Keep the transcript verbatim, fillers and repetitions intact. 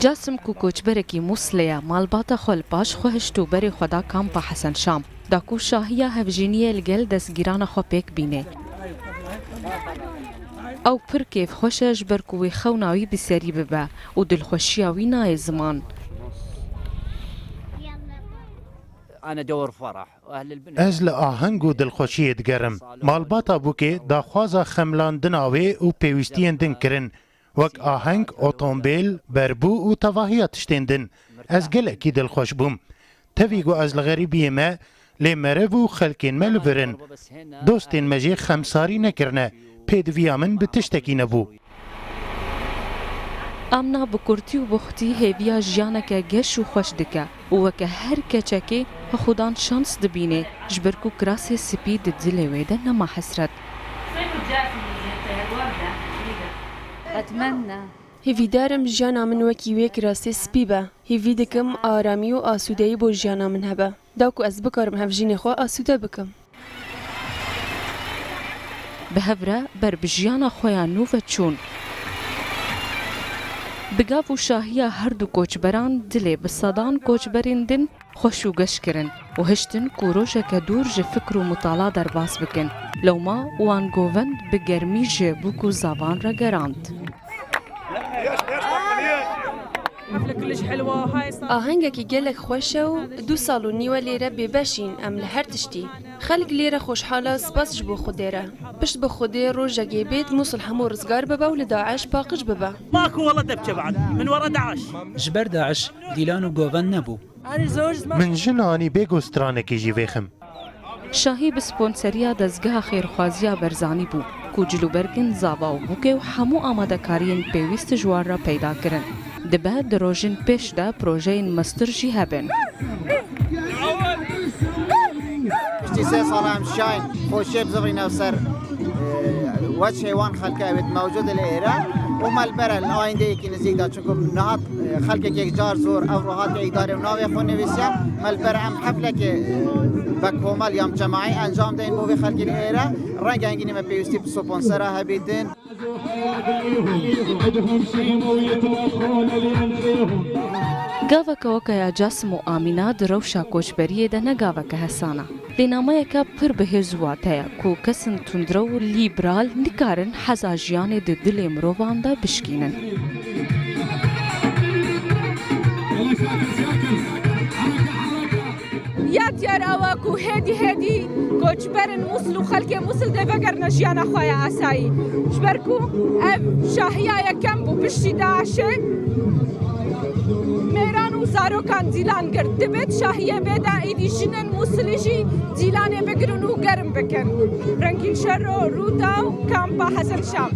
Casim ku koçberekî Mûslê ye, malbata xwe li paş xwe hişt û berê xwe da kampa Hesen Şam, da ku şahiya hevjîniyê li gel destgîrana xwe pêk bîne. Ew pir kêfxweş e, ji ber ku wê xewna wî bi serî bibe û dilxweşiya wî nayê ziman. Ez li aheng û dilxweşiyê digerim. Malbata bûkê daxwaza xemilandina wê û pêwîstiyên din kirin, wek aheng, otombêl, berbû û tevahiya tiştên din. Ez gelekî dilxweş bûm. Tevî ku ez li xerîbiyê me, lê merev û xelkên me li vir in. Dostên me jî xemsarî nekirine, pêdiviya min bi tiştekî nebû. Amna bi kurtî û bi xwitî hêviya jiyaneke geş û xweş dike û weke her keçekê xwedan şans dibîne, ji ber ku kirasê spî di dilê wê de nema hesret. Hêvîdar im jiyana min wekî wê kirasê spî be. Hêvî dikim aramî û asûdeyî bo jiyana min hebe. Da ku ez bikarim hevjînê xwe asûde bikim. Bi hev re ber bi jiyana xwe ya nû ve çûn. Bi gav û şahiya her du koçberan dilê bi sedan koçberên din xweş û geş kirin û hiştin ku rojeke dûr ji fikr û mitala derbas bikin. Lewma wan govend bi germî ji bûk û zavan re gerand. Ahengekî gelek xweş e û du sal û nî we lêre bêbeş în, em li her tiştî. Xelk lêre xweşhal e, spas ji bo Xwedê re. Pişt bi Xwedê rojekê bêt Mûsil hemû rizgar bibe û li DAIŞ paqij bibe. ماكو والله دبكة بعد من ورا داعش. Ji ber DAIŞ dîlan û govend nebû. Min jin anî bê ku stranekê jî vêxim. Şahî bi sponseriya Dezgeha Xêrxwaziya Berzanî bû, ku cilûbergên zava û bûkê û hemû amadekariyên pêwîst ji wan re peyda kirin. Dibe di rojên pêş de projeyên mestir jî hebin. Piştî sê sala em şayn xweşiyê bizivirîne ser, e, weçhê wan xelke evêt mewcûd li êre û me li ber e li ayîndeyekî nizîk de, çunku niha, e, xelkek yekcar zor ev ro hatiye îdarê û navê xwe nivîsiye. Me li ber em heflekê, e, be komel ya cemaî encam deyin bo vê xelkê li êre. Rengengînî me pêwîstî bi sponsera hebîtin. Gaveke weke ya Casim û Amîna di rewşa koçberiyê de ne gaveke hesan e. Lê nameyeke pir bi hêz û wate ye ku kesên tundrew û lîberal nikarin heza jiyanê di dilê mirovan de bişkînin. Ya diyar ew e ku hêdî hêdî koçberên Mûsil û xelkê Mûsil dê vegerine jiyana xwe ya asayî. Ji ber ku ev şahiya yekem bû piştî DAIŞê. Mêran û zarokan dîlan girt. Dibêt şahiyê bê de êdî jinên Mûsilî jî dîlanê bigirin û germ bikin. Rengîn Şero, Rûdaw, Kampa Hesen Şam.